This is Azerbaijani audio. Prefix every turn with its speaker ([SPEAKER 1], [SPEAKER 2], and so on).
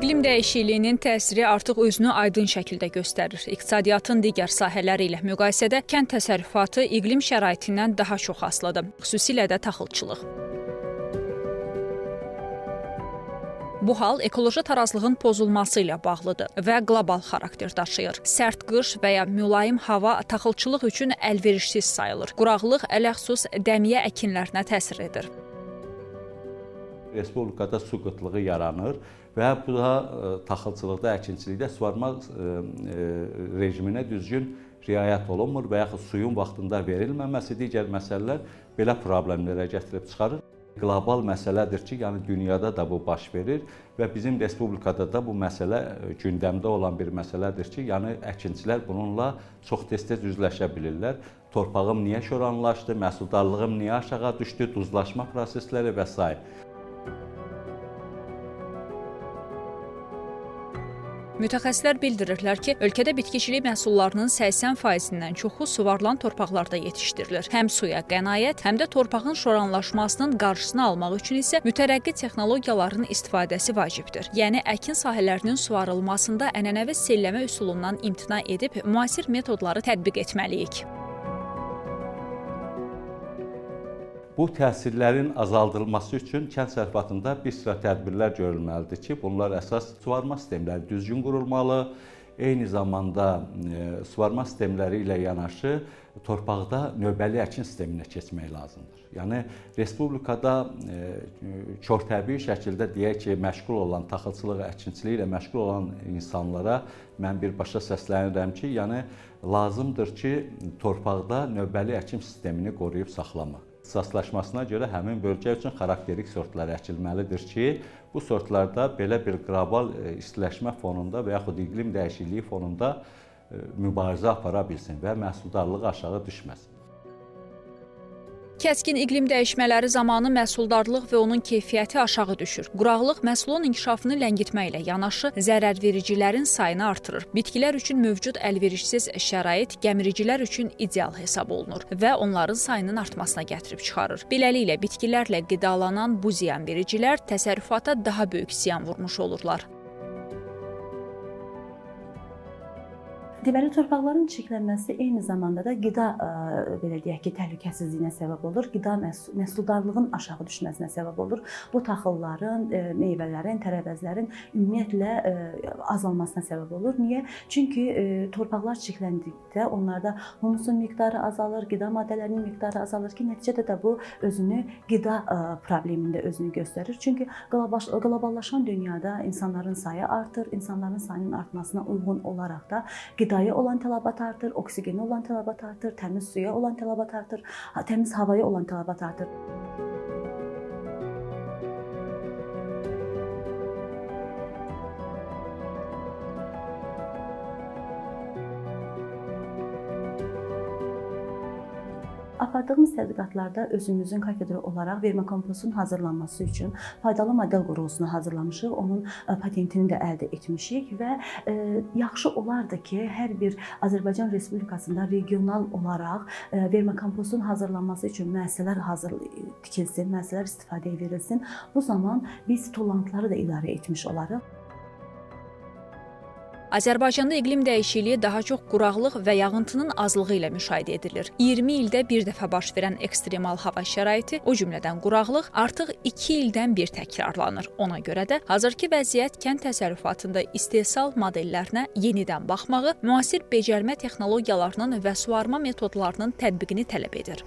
[SPEAKER 1] İqlim dəyişikliyinin təsiri artıq özünü aydın şəkildə göstərir. İqtisadiyyatın digər sahələri ilə müqayisədə kənd təsərrüfatı iqlim şəraitindən daha çox asılıdır, xüsusilə də taxılçılıq. Bu hal ekoloji tarazlığın pozulması ilə bağlıdır və qlobal xarakter daşıyır. Sərt qış və ya mülayim hava taxılçılıq üçün əlverişsiz sayılır. Quraqlıq ələxsus dəmiyə əkinlərinə təsir edir.
[SPEAKER 2] Respublikada su qıtlığı yaranır və bu da taxılçılıqda, əkinçilikdə suvarma rejiminə düzgün riayət olunmur və yaxud suyun vaxtında verilməməsi, digər məsələlər belə problemlərə gətirib çıxarır. Qlobal məsələdir ki, yəni dünyada da bu baş verir və bizim respublikada da bu məsələ gündəmdə olan bir məsələdir ki, yəni əkinçilər bununla çox tez-tez üzləşə bilirlər. Torpağım niyə şoranlaşdı, məhsuldarlığım niyə aşağı düşdü, duzlaşma prosesləri və s.
[SPEAKER 1] Mütəxəssislər bildirirlər ki, ölkədə bitkiçilik məhsullarının 80%-dən çoxu suvarılan torpaqlarda yetişdirilir. Həm suya qənaət, həm də torpağın şoranlaşmasının qarşısını almaq üçün isə mütərəqqi texnologiyaların istifadəsi vacibdir. Yəni, əkin sahələrinin suvarılmasında ənənəvi selləmə üsulundan imtina edib müasir metodları tətbiq etməliyik.
[SPEAKER 2] Bu təsirlərin azaldılması üçün kənd təsərrüfatında bir sıra tədbirlər görülməlidir ki, bunlar əsas suvarma sistemləri düzgün qurulmalı, eyni zamanda suvarma sistemləri ilə yanaşı torpaqda növbəli əkin sisteminə keçmək lazımdır. Yəni, respublikada körtəbii şəkildə deyək ki, məşğul olan, taxılçılıq, əkinçilik ilə məşğul olan insanlara mən birbaşa səslənirəm ki, yəni lazımdır ki, torpaqda növbəli əkin sistemini qoruyub saxlamaq. İxtisaslaşmasına görə həmin bölgə üçün xarakterik sortlar əkilməlidir ki, bu sortlarda belə bir qlobal istiləşmə fonunda və yaxud iqlim dəyişikliyi fonunda mübarizə apara bilsin və məhsuldarlığı aşağı düşməsin.
[SPEAKER 1] Kəskin iqlim dəyişmələri zamanı məhsuldarlıq və onun keyfiyyəti aşağı düşür. Quraqlıq məhsulun inkişafını ləngitməklə yanaşı zərərvericilərin sayını artırır. Bitkilər üçün mövcud əlverişsiz şərait gəmiricilər üçün ideal hesab olunur və onların sayının artmasına gətirib çıxarır. Beləliklə, bitkilərlə qidalanan bu ziyanvericilər təsərrüfata daha böyük ziyan vurmuş olurlar.
[SPEAKER 3] Deməli, torpaqların çirklənməsi eyni zamanda da qida, belə deyək ki, təhlükəsizliyinə səbəb olur, qida məhsuldarlığın aşağı düşməsinə səbəb olur. Bu taxılların, meyvələrin, tərəvəzlərin ümumiyyətlə azalmasına səbəb olur. Niyə? Çünki torpaqlar çirkləndikdə onlarda humusun miqdarı azalır, qida maddələrinin miqdarı azalır ki, nəticədə də bu özünü qida problemində özünü göstərir. Çünki qloballaşan dünyada insanların sayı artır, insanların sayının artmasına uyğun olaraq da qidaya olan tələbat artır, oksigenə olan tələbat artır, təmiz suya olan tələbat artır, təmiz havaya olan tələbat artır. Apardığımız tədqiqatlarda özümüzün kafedra olaraq vermikompostunun hazırlanması üçün faydalı model qurğusunu hazırlamışıq, onun patentini də əldə etmişik və yaxşı olardı ki, hər bir Azərbaycan Respublikasında regional olaraq vermikompostun hazırlanması üçün müəssisələr hazır tikilsin, müəssisələr istifadəyə verilsin. Bu zaman biz tullantıları da idarə etmiş olarıq.
[SPEAKER 1] Azərbaycanda iqlim dəyişikliyi daha çox quraqlıq və yağıntının azlığı ilə müşahidə edilir. 20 ildə bir dəfə baş verən ekstremal hava şəraiti, o cümlədən quraqlıq, artıq 2 ildən bir təkrarlanır. Ona görə də hazırki vəziyyət kənd təsərrüfatında istehsal modellərinə yenidən baxmağı, müasir becərmə texnologiyalarının və suvarma metodlarının tətbiqini tələb edir.